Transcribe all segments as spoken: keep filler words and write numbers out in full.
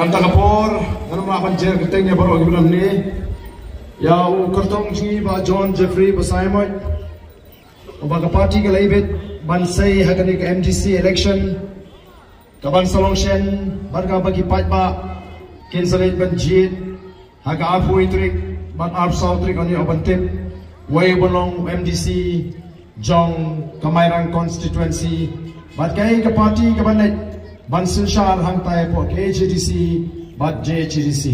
Hangta ka por ngan ym lah ban jer kyrteng ïa baroh kiba don hangne. Ïa u kyrtong jong ngi Bah John Jeffrey Basaiawmoit, uba ka party ka la ibit ban sei ha kane ka M D C election, ka ban sa long shen bad kaba ki paidbah kin sa leit ban jied ha ka arphew tarik bad arphew saw tarik, ynda u ban tip uei uban long M D C jong ka Mairang constituency bad kaei ka party kaban leit ban synshar hangtai hapoh K H A D C bad J H A D C.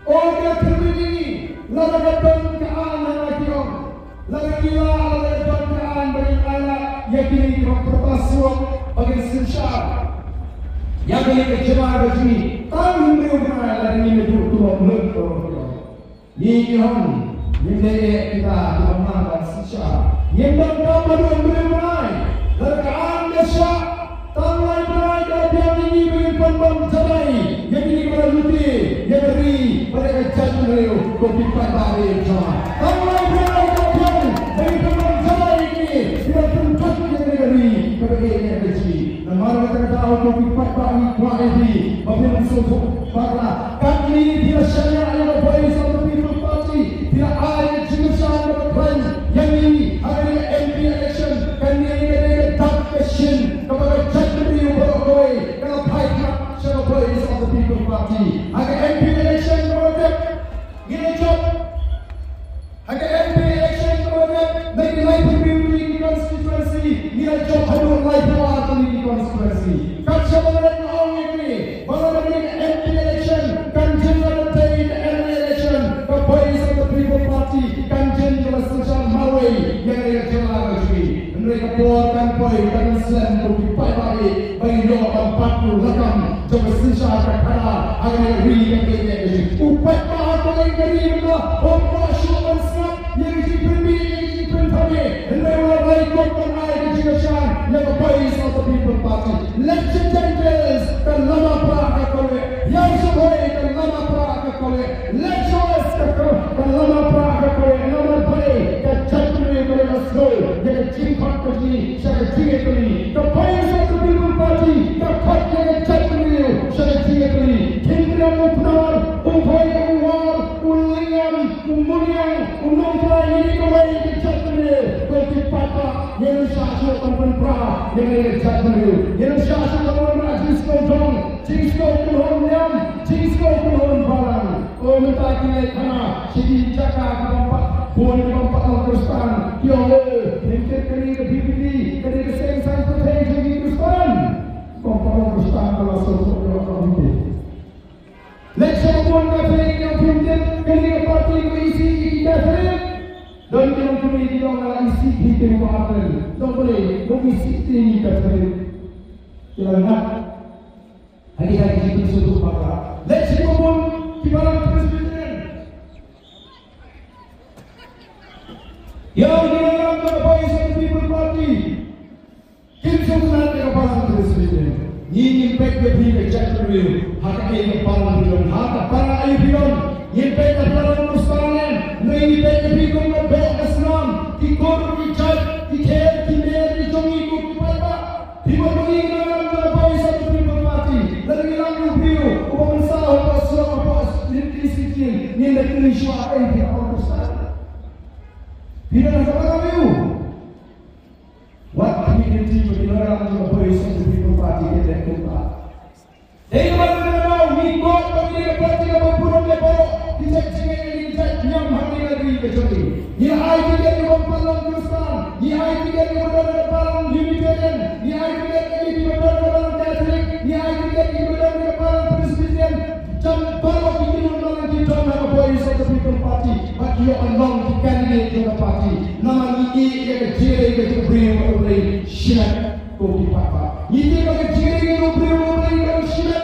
Ong ka thylliej ïa ngi, lada ka don ka aiñ ha la ki ong, lada ki la, lada ka don ka aiñ ba ngin ailad ïa kine kiba pyrta surok ba kin synshar ïa kane ka jylla ka jong ngi, tang hynriew bnai lada ngim ïa duh tulop lut, ki ong. Ngi ki ong, ngim dei eh kita kiba nang ban synshar. Ngim donkam ba haduh hynriew bnai, lada ka aiñ ka shah, tang lai bnai ka la biang ïa ngi ba ngin pynbam jadai ïa kine kiba la lute ïa ka ri bad ïa ka jaitbynriew, ko ki paidbah jong nga. Tang lai bnai ka la biang ba ngin pynbam jadai ïa kine kiba la pynthut ïa kane ka ri kaba ïeit ïa ka jong ngi. Namar kata ka daw, ko ki paidbah, ngi kwah ïa phi ba phin sngewthuh bakla. Katne phi la shaniah ïa ka Voice of the People Party, phi la ai ka jingkyrshan kaba khlaiñ ïa ngi ha kane ka M P election. Kane ka dei ka dak ka shin kaba ka jaitbynriew baroh kawei ka la phai khmat sha ka Voice of the People Party. Ha ka M P election kaba dep, ngi la jop. Ha ka M P election kaba dep, na ki laiphew hynriew tylli ki constituency, ngi la jop haduh laiphew ar tylli ki constituency. Kat shaba la dep, nga ong ïa phi ba lada kane ka M P election kan jin la dei ka M L A election, ka Voice of the People Party kan jin ka la synshar marwei ïa ka jylla ka jong ngi. Hynrei ka por kan poi, kan slem, ko ki paidbah, ba ngin ïoh ban pat ïa u lakam jong ka synshar ka khadar ha kane ka ri kaba ïeit ka jong ngi. U paidbah ha kane ka ri mynta um kwah shuh ban sngap ïa ka jingpynmih, ïa ka jingpynthame. Hynrei u la rai kum ban ai ka jingkyrshan ïa ka Voice of the People Party. Leit sha Gentiles, ka lama prah ka kawei. Ïa u Sohrai, ka lama prah ka kawei. Leit sha West, ka, ka lama prah ka kawei. Namar balei? Ka jaitbynriew ka la sngewthuh ïa ka jingkhot ka jong ngi sha ka jingïatylli. Ka Voice of the People Party ka khot ïa ka jaitbynriew sha ka jingïatylli. Khynriam u Pnar, u Bhoi, u War, u Lyngngam, u Myniang, u Nongtrai, ngi dei kawei ka jaitbynriew. Ko ki paidbah, ngin ym shah shuh ban pynpra ïa kane ka jaitbynriew. Ngin ym shah shuh ban wanrah jingsngew dhong, jingsngew kynhun niam, jingsngew kynhun balang. O, mynta ki leit khana sha ki jaka ki bym pat bun, ki bym pat long Khristan, ki ong, eh, phin tip kane ka V P P, kane ka seng saiñ pyrthei jong ki Khristan. Bym pat long Khristan ka la sngewthuh ïa ka V P P. Leit sha ka bun Katholik, ki ong phin tip kane ka party ka isih ïa ki Katholik. Don ki longkmie ki ong nga la isih hi te u Bah Ardent. Don balei, ba u isih te ngi Katholik. Ki la ngat ha kita ki jingpynsngewthuh bakla. Leit sha ka bun ki balang Presbyterian. Ïa, ngi la ïalam bad ka Voice of the People Party. Kim sngewtynnat ïa ka balang Presbyterian. Ngi ngim peit ïa phi ka jaitbynriew ha kaei ka balang phi don, ha ka balang aïu phi don. Ngim peit ïa phi kum u Khristan, ngi peit ïa phi kum ka bok ka snam, ki kur ki jait, ki kher ki mer ki jong ngi kum ki paidbah. Phi bym ïohi, ngi ïalam bad ka Voice of the People Party. Lada ngi ïalam ïa u briew uba mynsaw hapoh surok, hapoh city, ngin da kylli shuwa, ei, phi dei u Khristan? Phi don ha ka balang aïu? Wat phi kynti ba ki nongïalam jong ka Voice of the People Party kin leh kumta. Dei namar kata ka daw ngi kwah ba kine ki party kiba burom ïa baroh ki jait jingngeit, ki jait niam ha kane ka ri ka jong ngi. Ngi la ai tiket ïa ki bym pat long Khristan, ngi ai tiket ïa kiba don ha ka balang Unitarian, ngi ai tiket ïa kiba don ha ka balang Katholik, ngi ai tiket ïa kiba don ha ka balang Presbyterian. Jan baroh ki kynhun balang ki Ïoh ban long ki candidate jong ka party. Namar ngi ïeit ïa ka jingïeit ka jong u briew bad u briew shimet, ko ki paidbah. Ngi ïeit ba ka jingïeit ka jong u briew bad u briew kan shimet.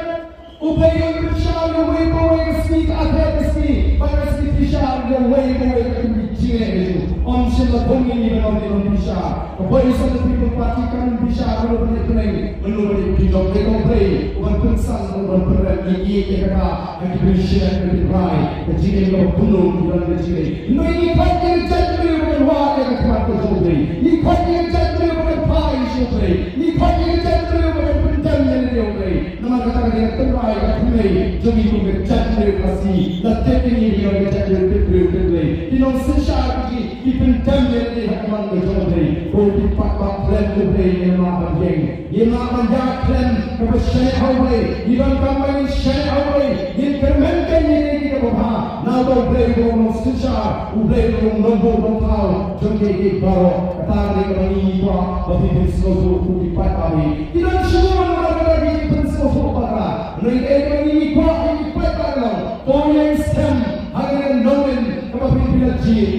U Blei un pynshai ïa uwei pa uwei ka sngi, ka ather ka sngi, bad ka sngi pynshai ïa uwei pa uwei ka jingïeit ka jong u. Ym shym la bun ngi ban ong ngi ban pynshai. Ka Voice of the People Party kam pynshai ïa uno uno, uno uno, uno uno. Ka Blei u ban pynsang, u ban pynrem, ngi ïeit ïa kata. Ka jingïeit ka jong u Trai, ka jingïeit ka bun, ka jingïeit ka jingïeit. Ngi khot ïa ka jaitbynriew ban wad ïa ka khmat ka jong u Blei. Ngi khot ïa ka jaitbynriew ban phai sha u Blei. Ngi khot ïa ka jaitbynriew ban pyndem ïa lade ïa u Blei. Namar kata ka dei ka tynrai ka tynrai jong ngi kum ka jaitbynriew Khasi. La tip ïa ngi kum ka jaitbynriew tip briew tip Blei. Ki nongsynshar ki, ki pyndem ïa lade ha khmat ka jong u Blei. Ko ki paidbah khlem u Blei, ngi mah ban ïeng. Ngim lah ban ïaid khlem kaba shaniah ha u Blei. Ngi donkam ba ngin shaniah ha u Blei. Ngin kyrmen kein ïa kine kiba bha. Naba u Blei u long u nongsynshar, u Blei u long u nongbuh nongthaw jong kiei kiei baroh. Kata ka dei kaba ngi kwah ba phin pynsngewthuh, ko ki paidbah. Ki don shibun namar kata ki jingpynsngewthuh ba ka. Hynrei kaei kaba ngi kwah ïa ki paidbah ka long, to ïeng skhem ha kane ka nongrim kaba phin pynlait jied.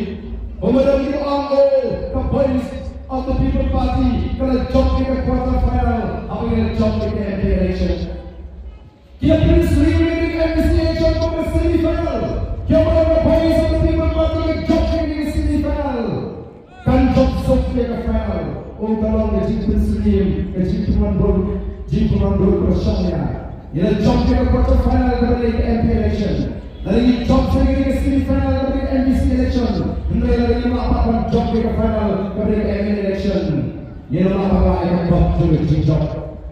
Ba ma don kiba ong, oh, ka Voice of the People Party ka la jop ïa ka quarter final haba ka la jop ïa ka M P election. Ki la pynsyriem ïa ka M D C election kum ka semi final. Ki ong ba ka Voice of the People Party ka jop ïa ka semi final. Kan jop suk ïa ka final. Oh, ka long ka jingpynsyriem, ka jingpynwandur, jingpynwandur kaba shongnia. Ngi la jop ïa ka quarter final kaba dei ka M P election. Lada ngi jop shuh ïa ka semi final kaba dei ka M D C election, hynrei lada ngim lah pat ban jop ïa ka final kaba dei ka M L A election, ngin ym lah ban rah ïa ka cup jong ka jingjop.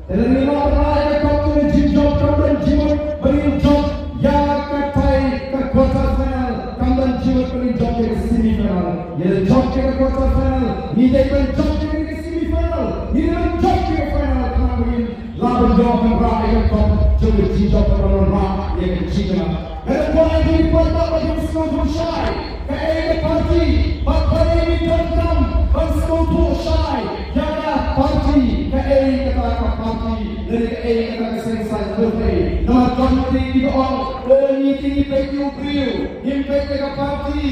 Te lada ngim lah ban rah ïa ka cup jong ka jingjop, kam don jingmut ba ngin jop ïa katai ka quarter final. Kam don jingmut ba ngin jop ïa ka semi final. Ngi la jop ïa ka quarter final, ngi dei ban jop ïa ka semi final. Ngi dei ban jop ïa ka final, khnang ba ngin lah ban ïoh ban rah ïa ka cup jong ka jingjop, ban rah ïa ka jingjop. Nga kwah ïa phi paidbah ba phin sngewthuh shai kaei ka party, bad balei ngi donkam ban sngewthuh shai ïa ka party, kaei kata ka party, lane kaei kata ka seng saiñ lehkai. Namar don ki, ki ong, oh, ngi te ngi peit ïa u briew, ngim peit ïa ka party.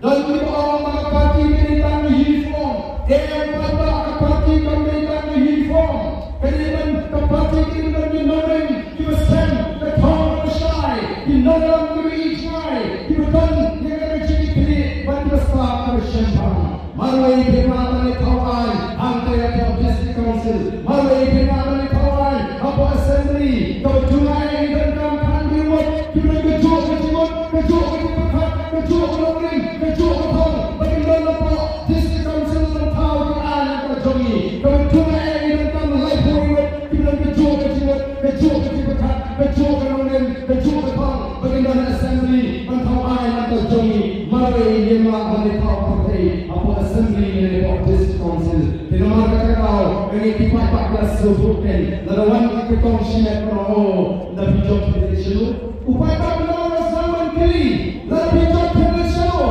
Don kiba ong ba ka party ka dei tang ka uniform. Em paidbah, ka party kam dei tang ka uniform. Ka dei ban, ka party ka dei ban ki nongrim kiba shem ka thong kaba shai, ki nongrim kiba ïeit jngai, kiba don ïa ka jingkitkhlieh bad kiba stad kiba shemphang. Marwei phi lah ban ïathaw aiñ hangta hapoh District Council. Marwei phi lah ban ïathaw aiñ hapoh Assembly. Kaba jngai ngi donkam khatwei ngut kiba don kajuh ka jingmut, kajuh ka jingpyrkhat, kajuh ka nongrim, kajuh ka thong ba kin don hapoh District Council ban thaw ki aiñ na ka jong ngi. Kaba jngai ngi donkam laiphew ngut kiba don kajuh ka jingmut, kajuh ka jingpyrkhat, kajuh ka nongrim, kajuh ka thong ba kin don ha Assembly ban thaw aiñ na ka jong ngi. Marwei ngim lah ban ïathaw pyrthei hapoh Assembly ne hapoh District Council. Te namar kata ka daw, nga ngeit ki paidbah ki la sngewthuh kein. Lada wan ki kyrtong shimet, ban ong, oh, lada phi jop phi leit shano? U paidbah u nang sdang ban kylli, lada phi jop phi leit shano?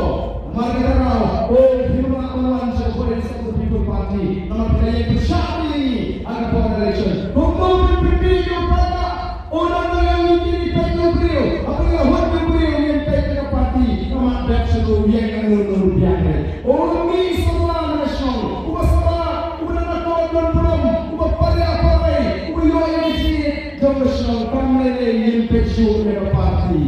Namar kata ka daw, oh, phim lah ban wan sha Voice of the People Party. Namar phi la ïeng pyrshah ïa ngi ha ka por election. Kumno phin pynmih ïa u paidbah? U nang nang ïa ngi, ngi peit ïa u briew. Haba ngi la hoot ïa u briew, ngim peit ïa ka party. Nga mad beit sha u, ïeng nangno nangno ruh biang. U nang mih samla na ka shnong, uba samla, uba nang nang don burom, uba paria parai, uba ïoh ïa ka jingïeit jong ka shnong, kam lei lei ngim peit shuh ïa ka party.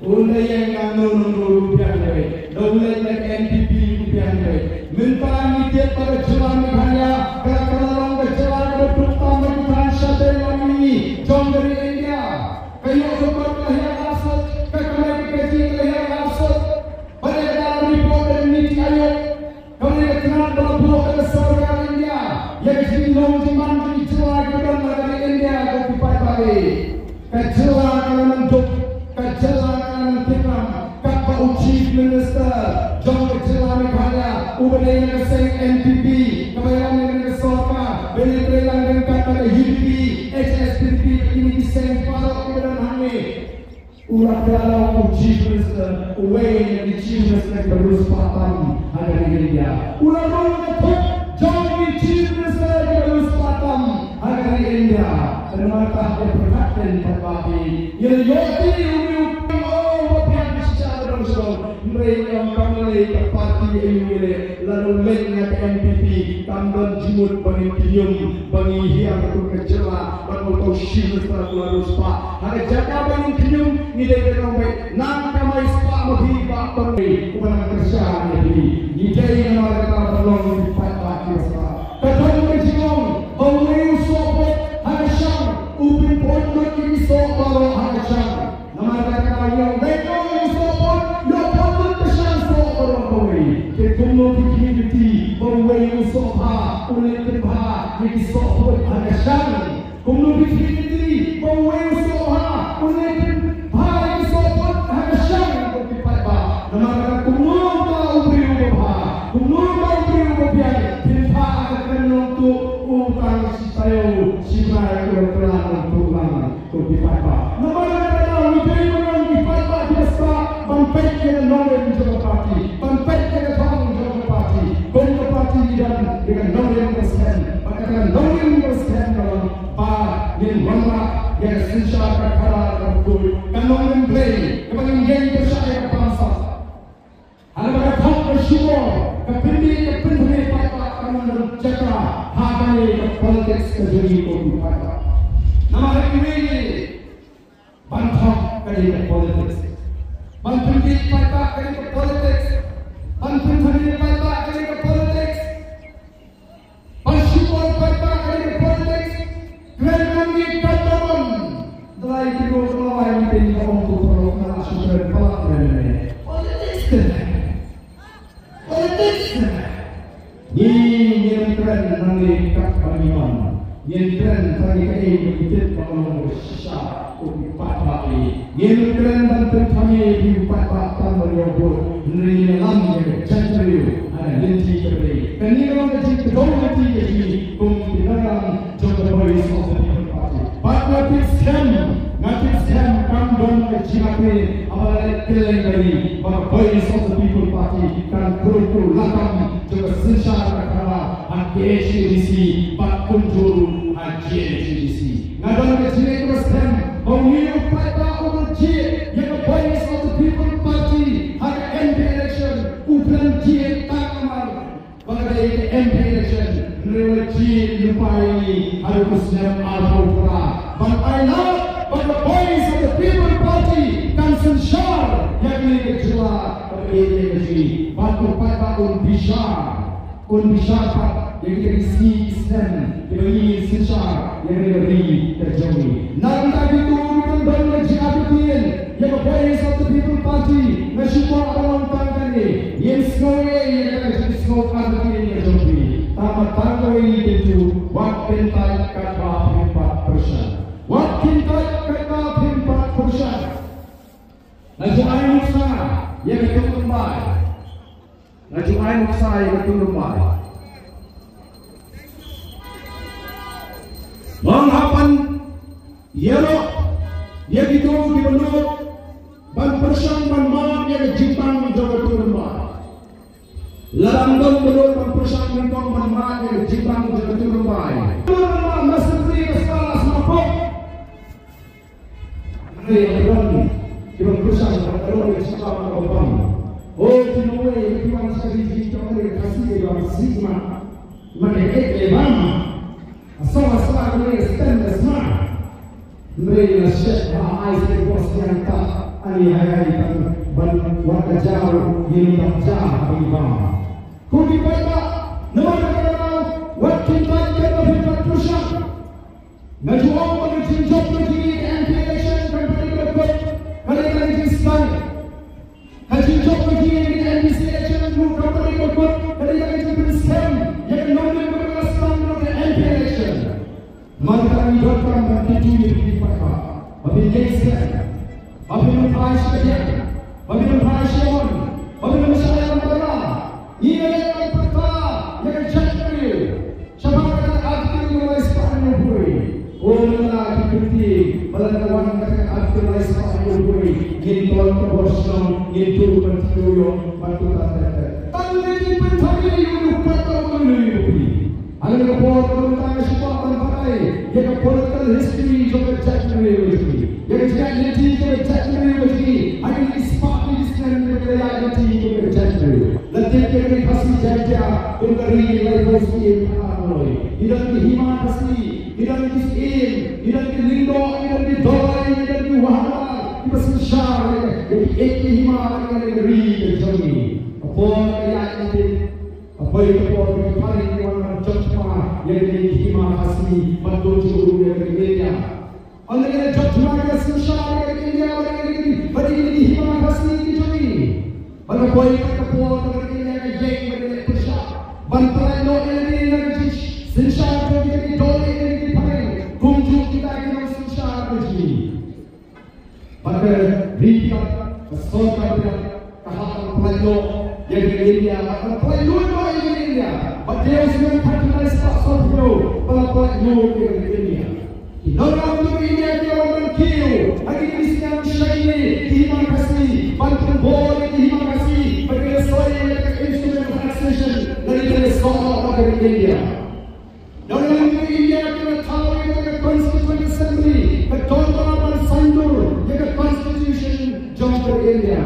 U la ïeng nangno nangno ruh biang dei. Da u leit na ka N P P ruh biang dei. Mynta ngi tip ba ka jylla Meghalaya ka la, ka la long ka jylla kaba duk tam ha ki thaiñ shatei lam mihngi jong ka ri India. Ka ïoh ka kot ka la hiar lapsut, ka kamai ka kajih ka la hiar lapsut. Ba dei ka report ka NITI Aayog. Kane ka tnat ba la buh da ka sorkar India ïa ka jinglong jingman jong ki jylla kiba don ha ka ri India, ko ki paidbah. Ka jylla ka la nang duk, ka jylla ka la nang thikram, katba u Chief Minister jong ka jylla Meghalaya uba dei na ka seng N P P, kaba ïalam ïa ka sorkar ba la trei lang ryngkat bad ka U D P, H S P D P, bad kine ki seng baroh kiba don hangne. U la kylla u Chief Minister, uwei na ki Chief Minister kiba riewspah tam ha ka ri India. U la rung na thok jong ki Chief Minister kiba riewspah tam ha ka ri India. Te namar kata, pyrkhat kein paidbah, ngi la ïoh ti u briew, oh, ba biang shisha ba dang sdang. Ïa kam lei ka party A U L A, lada u leit na ka N P P, kam don jingmut ba ngin kynñium, ba ngin hiar kum ka jylla, ba ngin tau shim sa la ru spah. Ha ka jaka ba ngin kynñium, ngi dei ban ong beit, nang ka mai spah ma phi ba tong ei, uba nang kyrshan ïa phi. Ngi dei namar kata ban long ngi paidbah ki spah. Ka don ka jingong, ba uwei u sohput ha ka shang, u pynput lut ïa ki soh baroh ha ka shang. Namar kata ka ïa u leit ïa u sohput, ïa u pynlut ka shang soh baroh kawei. Te kumno phi khmih lynti ba uwei u sohbha u leit pynbha ïa ki sohput ha ka shang? Kumno phi khmih lynti ba uwei u sohbha u leit pynbha ïa ki sohput ha ka shang? Ko ki paidbah, namar kata kumno ba u briew uba bha, kumno ba u briew uba biang, pynbha ha ka kynnoh tu u tang shi taïew shi bnai u kylla nongtuh lang. Ko ki paidbah. Namar kata ngi dei ban long ki paidbah kiba spah ban peit ïa ka nongrim jong ka party, ban peit ïa ka thong jong ka party. Kum ka party ngi don ïa ka nongrim kaba skhem, bad kata ka nongrim kaba skhem ka long ba ngin wanrah ïa ka synshar ka khadar kaba khuid, ka nongrim Blei kaba ngin ïeng pyrshah ïa ka bamsap. Ha kaba ka thok ka shukor, ka pynmih ka pynthame paidbah ka long ka jaka ha kane ka politics ka jong ngi ko ki paidbah. Namar ha kiwei ngi ban thok ka dei ka politics, ban pynmih paidbah ka dei ka politics, ban pynthame paidbah ka dei ka politics. Ban shukor paidbah ka dei ka politics. Kren kumne ka dawan. Dei ki ruh ka lawai meeting ka ong tu paralok na la shu kren palat kren ne. Politics kren. Politics kren. Ngi ngim kren nangne katba ngi mon. Ngin kren tang ïa kaei kaba ngi tip ba ka long kaba shisha. Ko ki paidbah, ngin kren ban pynthame ïa ki paidbah tang ban ïoh vote, hynrei ngin ïalam ïa ka jaitbynriew ha ka lynti kaba dei. Kane ka long ka jingkdew lynti ka jong ngi kum ki nongïalam jong ka Voice of the People Party. Bad nga tip skhem, nga tip skhem kam don ka jingïathuh haba la leit kylleng ka ri ba ka Voice of the People Party kan kyrkhu lakam jong ka synshar ka khadar ha K H A D C bad kumjuh ruh ha G H A D C. Nga don ka jingngeit kaba skhem ba une u paidbah uba jied ïa ka Voice of the People Party ha ka M P election u khlem jied tang namar ba ka dei ka M P election, hynrei u la jied lypa ïa ngi haduh u snem arphew phra ban ai lad ba ka Voice of the People Party kan synshar ïa kane ka jylla kaba ïeit ïa ka jong ngi. Bad u paidbah un bishar. Un bishar pat ïa kita ki sngi ki snem kiba ngi synshar ïa kane ka ri ka jong ngi. Nangta kito kiba don ka jingïathuhkhia ïa ka Voice of the People Party, nga shu kwah ban ong tang kane, ngin sngew ïa kata ka jingsngew artatien ka jong phi. Tangba tang kawei ngi kyntu, wat kyntait katba phim pat pyrshang. Wat kyntait katba phim pat pyrshang. Nga ju ai nuksa ïa ka tungrymbai. Nga ju ai nuksa ïa ka tungrymbai. Long hap ban ïaroh ïa kito kiba nud ban pyrshang ban mad ïa ka jingpang jong ka tungrymbai. Lada ym don ba nud ban pyrshang nyngkong ban mad ïa ka jingpang jong ka tungrymbai. Ban mad na Assembly ka sla sma pop. Hynrei ka don kiba pyrshang ba ka don ka jingpang kaba bang. O, ki nongwei kiba wan sha ka ri jong ngi ka Khasi kiba sih ma. Ma ka heh ka bam. Ka song ka sla ka ne ka stem ka sma. Hynrei nga shet ba ai seh bos yang ta ani hai hai tang ban wat ka jaw yin tang jaw ba ki bam. Ko ki paidbah, namar kata ka daw wat kyntait katba phim pat pyrshang. Nga ju ong ba ka jingjop ka jong ngi ka M P election kam pat dei kaba kut, ka dei ka jingsdang. Ka jingjop ka jong ngi ka M D C election ruh kam pat dei kaba kut, ka dei ka jingpynskhem ïa ka nongrim kaba la sdang ruh ka M P election. Namar kata ngi donkam ban kyntu ïa phi paidbah ba phin ïeng skhem, ba phin ym phai sha kadiang, ba phin ym phai sha mon, ba phin ym shah ïalam bakla. Ngi la leit ban pyrta ïa ka jaitbynriew. Shaphang kata ka Article kaba lai spah hynñiewphew. Ko lada ki kyntien ba lada ka wan kata ka Article lai spah hynñiewphew, ngin ton ka bor shnong, ngin tur ban kiew ïong ban tur ban ter ter. Tang ka jingpynthame ïa u paidbah ba ngi ïohi. Ha kane ka por ka long tang ka shitom ban batai ïa ka political history jong ka jaitbynriew jong ngi, ïa ka jingïaid lynti jong ka jaitbynriew jong ngi ha kine ki spah ki snem kiba la ïaid lynti. Ki don ki hima Khasi, ki don ki syiem, ki don ki lyngdoh, ki don ki dawai, ki don ki wahadar kiba synshar ïa ki, ïa ki hima, ïa ki ri ka jong ngi. Ka por ka ïaid lynti, ka poi ka por, ki phareng ki wan ban jot thma ïa ki hima Khasi bad don jingmut ïa ka India. Ynda ki la jot thma, ki la synshar ïa ka India bad ïa ki, bad ïa ki hima Khasi ki jong ngi. Bad ka poi ka por ba ka India ka ïeng bad ka leh pyrshah ban pynlait noh ïa lade na ka jingsynshar jong kita ki dawai, ïa ki phareng, kumjuh kita ki nongsynshar ka jong ngi. Bad ka ri ka, ka sorkar ka, ka hap ban pynlait noh ïa ka India, bad ban pynlait noh ïa ka India. Bad dei u snem khatkhyndai spah sawphew ba la pynlait noh ïa ka India. Ki nongïalam jong ka India ki la wan ban kiew ha kine ki snem sha kine, ki hima Khasi, ban pynbor ïa ki hima Khasi ba kin soi ïa ka instrument of annexation, lane kin soi noh ïa ka India. Nongïalam jong ka India ki la thaw ïa ka Constituent Assembly, ka Dorbar ban saiñdur ïa ka Constitution jong ka India.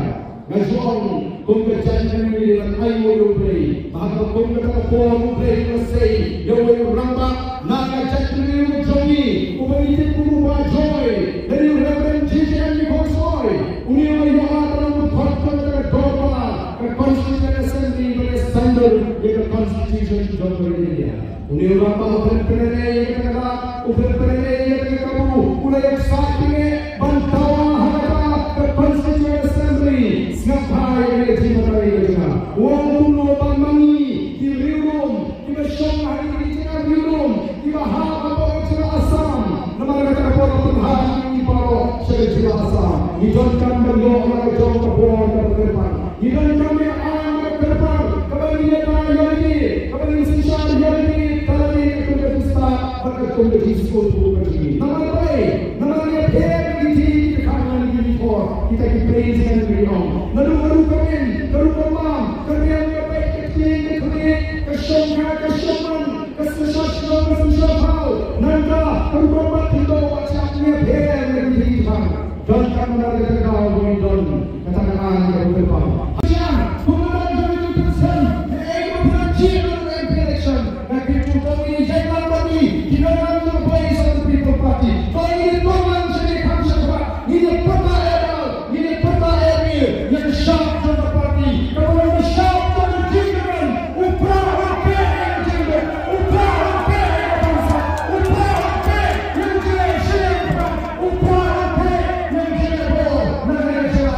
Nga ju ong, kum ka jaitbynriew ngi dei ban ainguh ïa U Blei. Bad kum kata ka por U Blei u la sei ïa uwei u rangbah na ka jaitbynriew ka jong ngi, uba ngi tip kum u Bah Joy, lane u Reverend J J M Nichols Roy. Une u la ïoh ban long u khot jong ka dorbar, ka Constituent Assembly, ban saiñdur ïa ka Constitution jong ka India. Une u rangbah u pynpynlehnoh ïa kata ka lad, u pynpynlehnoh ïa kata ka kabu, u la ïaksaid bynriew ban dawa ha kata ka Constituent Assembly. Sngap bha ïa kane ka jingbatai ka jong nga. U ong kumno ba ma ngi ki riewlum kiba shong ha kine ki jaka riewlum kiba hap hapoh ka jylla Assam. Namar kata ka por ba pynhap ïa ngi baroh sha ka jylla Assam, ngi donkam ban ïoh la ka jong ka bor kaba kyrpang. Ngi donkam ïa ka aiñ kaba kyrpang kaba ngin ïada ïa lade, kaba ngin synshar ïa lade, da lade katkum ka jingstad bad katkum ka jingsngewthuh ka jong ngi. Namar balei? Namar ngi pher na ki thylliej ki tkhang, na ki mithor, kita ki plains ngan ong. Naduh ka rukom in, ka rukom bam, ka riam, ka beit, ka ktien, ka khlieh, ka shongkha, ka shongman, ka synshar shnong, ka synshar thaw, nangta ka rukom bat khyndew ba jia, ngi pher na ki thylliej ki tkhang. Donkam namar kata ka daw ba ngi don kata ka aiñ kaba kyrpang. Ïa, kumba don jong ngi ki person, ne ei ba pynjia na M P election, na ki tu to ngi ïalam bad ngi ki nongïalam jong ka Voice of the People Party. To ngi ïalam lang sha ki kham sha khmat, ngi ïa pyrta ïa dal, ngi ïa pyrta ïa mih, ïa ka shap jong ka party, kaba long ka shap jong ka jingkyrmen. U Prah un peit ïa ka jingduk, u Prah un peit ïa ka bamsap, u Prah un peit ïa ka jingïashim, u Prah un peit ïa ka jingïabor na ka jylla.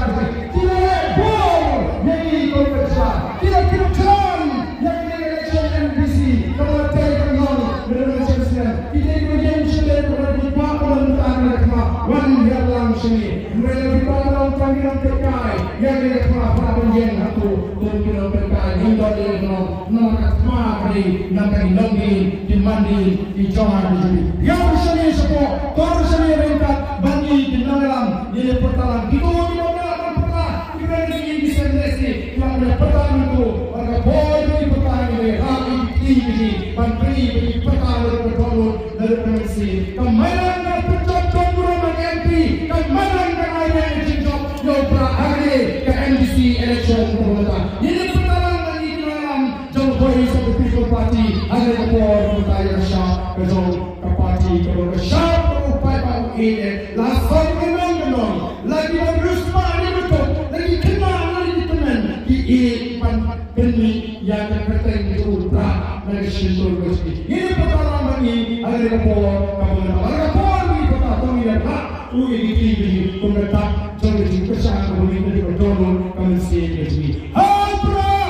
Ki la leh bor ïa ngi kum ka jylla, ki la kyrshan ïa ka election M D C kaba la tei ka long na ka election snem. Ki dei kiba ïeng sha lade, ki kwah ban wan tang ïa ka thma, wan hiar lang sha ngi. Hynrei la ki kwah ban wan tang ïa ka thma, ïa ka thma, Prah ban ïeng hato. Kum ki nongpynkai, ngim don ei ei noh, namar ka thma ka dei na ka nongdien, ki mandien, ki jong ngi. Ïa u shane shapoh, tor shane ryngkat bad ngi ki nongïalam, ngi ïa pyrta lang. Kito ki nongïalam pyrta, ki briew ngi ki sem lehse, ki la ïa pyrta nangto, bad ka por ki pyrta ngi ïa rah ïa ki kti ki ban pynïaid ïa ki pyrta ngi ïa ka download. Naduh ka mynsiem, ka mailang ka pynjop don burom ha ka M P, ka mailang ka ai ïa ka jingjop ïa u Prah ha kane ka M D C election kaba mynta. Ngin ïa pynpaw lang na ngi ki nongïalam jong ka Voice of the People Party ha kane ka por kaba mynta ïa ka shap ka jong ka party, kaba ka shap ka u paidbah u ïeit. La soi ka nong ka nong, la ki ban riewspah ne ba tuk, la ki khynnah ne ki tymmen, ki ïeit ban pynmih ïa ka kyrteng jong u Prah na ka shyntur ka jong ngi. Ngin ïa pynpaw lang ma ngi ha kane ka por kaba mynta, ha kane ka por ba ngi pynpaw to ngi ïa rah u ïa ki kti ki jong ngi kum ka dak jong ka jingkyrshan kaba ngi pynpaw jong u ka mynsiem ka jong ngi. Ha u Prah!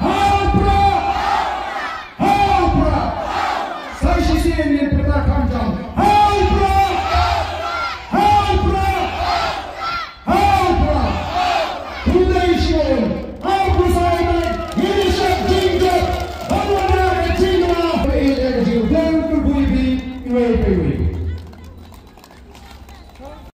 Ha u Prah! Ha u Prah! Sa shisien ngin pynpaw kham jam. Ha u Prah! Ha u Prah! Ha u Prah! Khublei shibun.